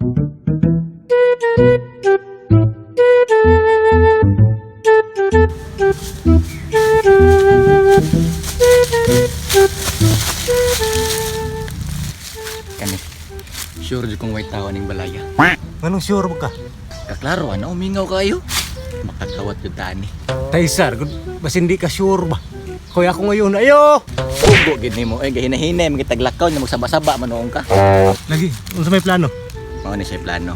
Kani. Sure jud kong way tawo ning balaya. Nganong sure ba ka? Kaklaro ana umingaw kayo. Makakawat jud tani. Taysar, gud basin di ka sure ba? Koy ako ngayon, ayo! Ugo gid nimo eh gahinahinay magitaglakaw nya magsaba-saba manuong ka. Lagi, unsa may plano? Mao ni siya plano.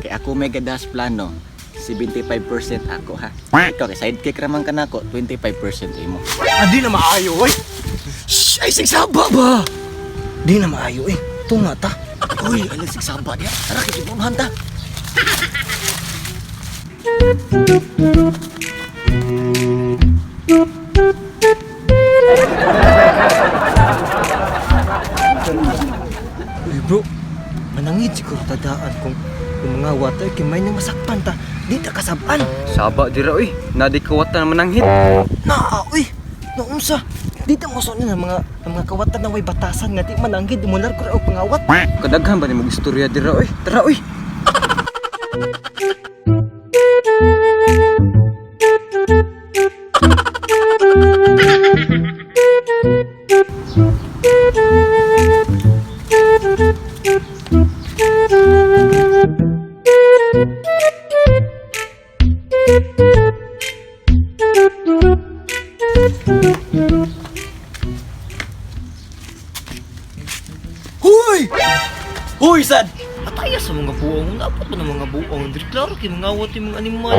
Kay ako may gadas plano. 75% ako ha. Ikaw kay sidekick ra man ka nako, 25% imo. Ah, di na maayo, oy! Shh, ay sigsaba ba? Di na maayo, eh. Tunga ta. Uy, alang sigsaba niya. Tara kay ibunahan ta. Uy bro, manangit siguro tadaan kung mga water kay may nang masakpan ta, di ta kasab-an. Saba dira oy, nadi kawatan mananghit. Naa uy, naunsa. Di ta mo ng mga kawatan na way batasan nga di mananggid mular ko ra og pangawat. Kadaghan ba ni mag istorya dira oy? Tara oy. Huy! Huy sad! Pataya sa mga buong, naapot pa ng mga buong. Diri klaro kay mga awat yung mga animal.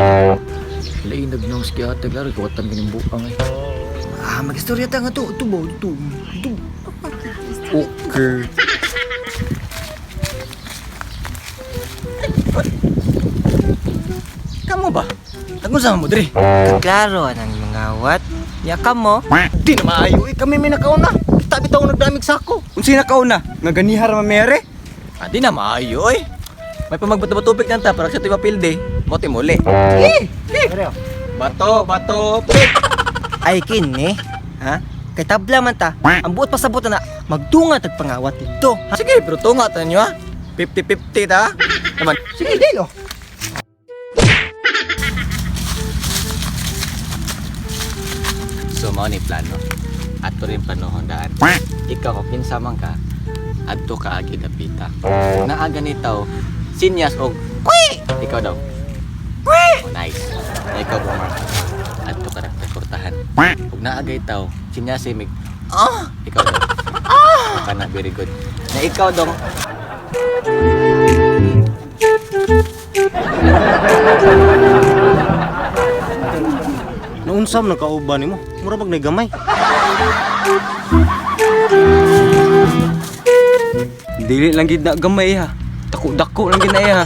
Lain nagnong si ate klaro kawatan kining buang eh. Ah, magistorya ta nga to, ito ba, ito, ito. Okay. Kamo ba? Nagunsa mo diri? Klaro anang mga awat. Ya kamo. Di na maayo, eh. Kami may nakauna. Kita bitaw nagdamig sako. Unsay nakauna? Nga ganihar mamere? Ah, di na maayo oy. May pamagbato-batupik nan ta para sa tuwa pilde. Mo timuli. Bato, bato, pick. Ay kini, ha? Kay tabla man ta, ang buot pasabot na magtunga tag pangawat dito. Ah, sige, pero tunga ta ninyo ha. 50-50 ta. Naman. Sige, dilo. So mao ni plano. Ato rin planohon daan. Ikaw kung kinsa man ka, adto ka agi dapita. Naa ganitaw, sinyas og kwi. Ikaw daw. Kwi. Oh, nice. Na ikaw boomer. Adto ka nagtakurtahan. Ug naa gaytaw, sinyas mig ah. Ikaw daw. Ah. Kana very good. Na ikaw dong. Naunsam nagkauban nimo? Mura bag gamay. Dili lang gid na gamay ha. Dako-dako lang gid na iya ha.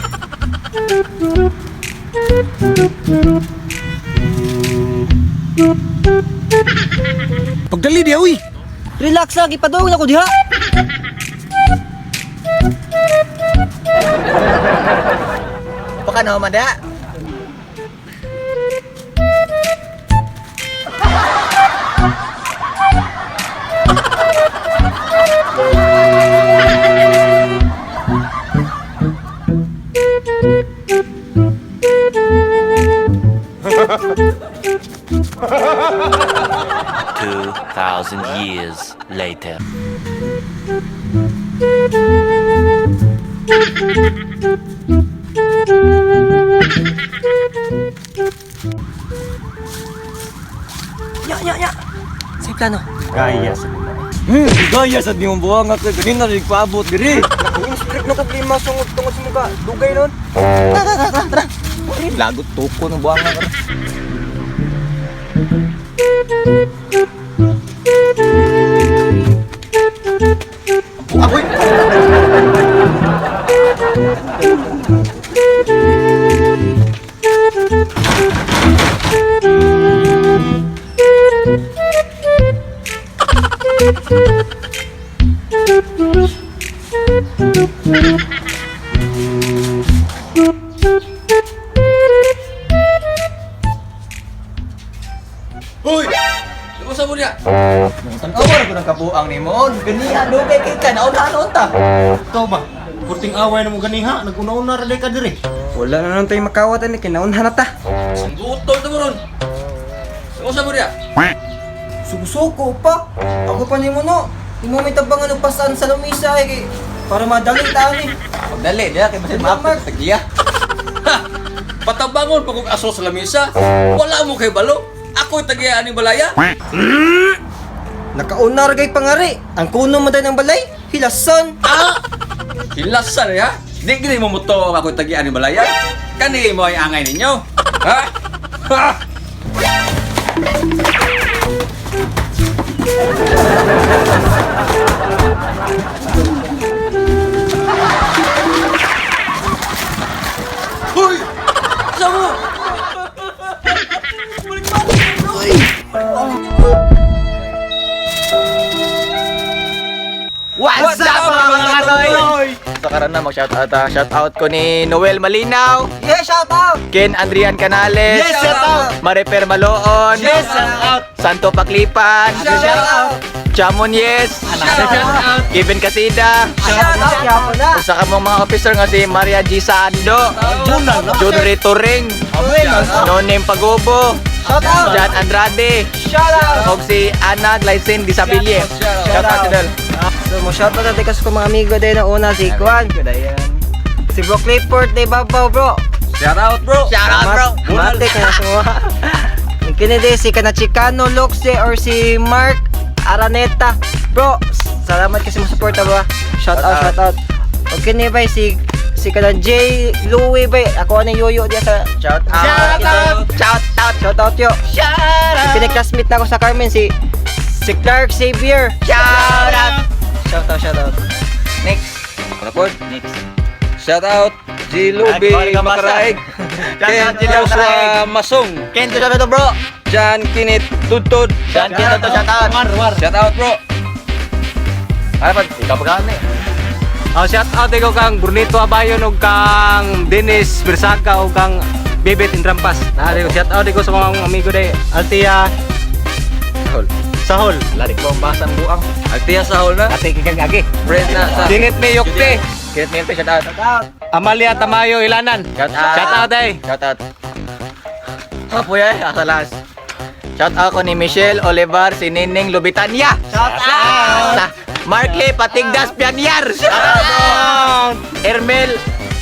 Pagdali diya, uy! Relax lang, ipadung na ko diha. Baka na man da. Thousand years later. Nya, nya, nya. Sa plano. Gaya sa Gaya sad niyong buwang ako ganina rin paabot diri. Naku, na kag lima sungod tungod sa muka. Dugay nun. Uy, lagot tuko ng buwang ka. Buang, uy! Uy! Lusa mo niya! Tanawa na ko ng kabuang ni Mon. Ganiha, dugay kay ka. Nauna-naon ta. Ikaw ba? Perting away na mo ganiha, naguna-una ra day ka diri. Wala na lang tayo makawat ani kinaunhan na ta. Ang butol na mo ron. Ano sa mo niya? Suko pa. Ako pa nimo no. Imo may tabangan og pasan sa lamisa ay kay para madali ta ni. Pagdali, diya kay basin maapit sa giya. Ha! Patabangon pa kong aso sa lamisa. Wala mo kay balo. Ako'y tagiya ni balaya. Nakauna ra kay pangari. Ang kuno man ng balay, hilason. Ah! Hilasan ya. Di gini mo muto ang ako'y tagian ni balaya. Kani mo ay angay ninyo. Ha? Ha! Hoy! Sa mo? What's up, mga katoy? So karon na mag shout out ah. Shout out ko ni Noel Malinaw, Yeah, shout out. Ken Andrian Canales, Yes, shout out. Mariper Maloon, Yes, shout out. Santo Paklipan, Shout out. Chamon Yes, Shout out. Kevin Casida, Shout out yapo na. usa ka mong mga officer nga si Maria G. Sando, John Ritoring, No Name Pagobo, Shout out. John Andrade, Shout out. og si Ana Glycine Disabilie. Shout out idol. So mo shout out natin kasi ko mga amigo din na una si Kwan. Si Bro Clayport day babaw bro. Shout out, bro. Shout out, bro. Mate ka na suwa. Kini day si kana Chicano Lux day or si Mark Araneta. Bro, salamat kasi mo suporta ba. Shout out, shout out. Okay ni bay si kana J Louie bay. Ako ani yoyo diya sa Shout out. Shout out. Shout out. Shout out yo. Shout out. Kini classmate na ako sa Carmen si si Clark Xavier. Shout out. Shout out, shout out. Next. Ano po? Next. Shout out G. Luby Ay, kumari ka, basta. Macaraig. Shout Ken out, G. Luby Joshua Macaraig. Masong. Ken, shout out bro. John Kinit Tudtod. John Ken, shout out. Shout out, bro. Ano pa? Ikaw pa eh. Oh, shout out ko kang Brunito Abayon ug kang Dennis Bersaca ug kang Bebet Indrampas. Na shout out ko sa mga amigo day Altia Sahol. Sahol. Lari ko ang basang buang. Agtiya sahol na. Ate kikang agi. Friend na sa. Dinit ni Yukte. Kenneth Milte, shout out. Shout out. Amalia Tamayo Ilanan. Shout out. Shout out ay. Shout out. Kapoy ay, asa last. Shout out ko ni Michelle Olivar, si Nining Lubitanya. Shout out. Sa Markley Patigdas Pianyar. Shout out. Ermel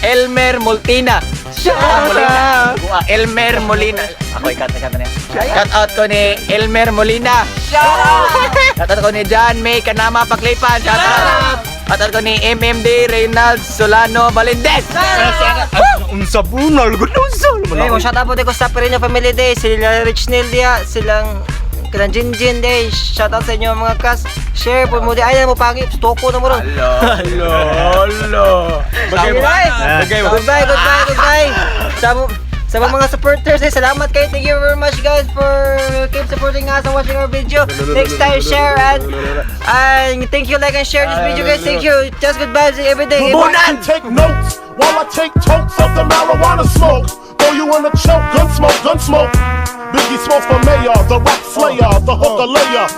Elmer Moltina. Shout out. Elmer Molina. Ako ikat ikat na. Shout out ko ni Elmer Molina. Shout out. Shout out ko ni John May Kanama Paklipan. Shout out. Shout out ko ni MMD Reynald Solano Valendez. Unsa bunal gud unsa. Hey, mo shout out po ko sa Perino Family Day, sila Rich Neil dia, silang kanang Jinjin Day. Shout out sa inyo mga kas. Share po mo di ay mo pangit, stoko na mo ron. Hello. Goodbye. Goodbye, goodbye, goodbye. Sa mga supporters, eh, salamat kayo. Thank you very much guys for keep supporting us and watching our video. Next time, share and thank you, like and share this video guys. Thank you. Just good vibes every day. Bunan! Take notes while I take tokes of the marijuana smoke. Throw you in a choke, gun smoke, gun smoke. Biggie Smalls for mayor, the rap slayer, the hooker layer.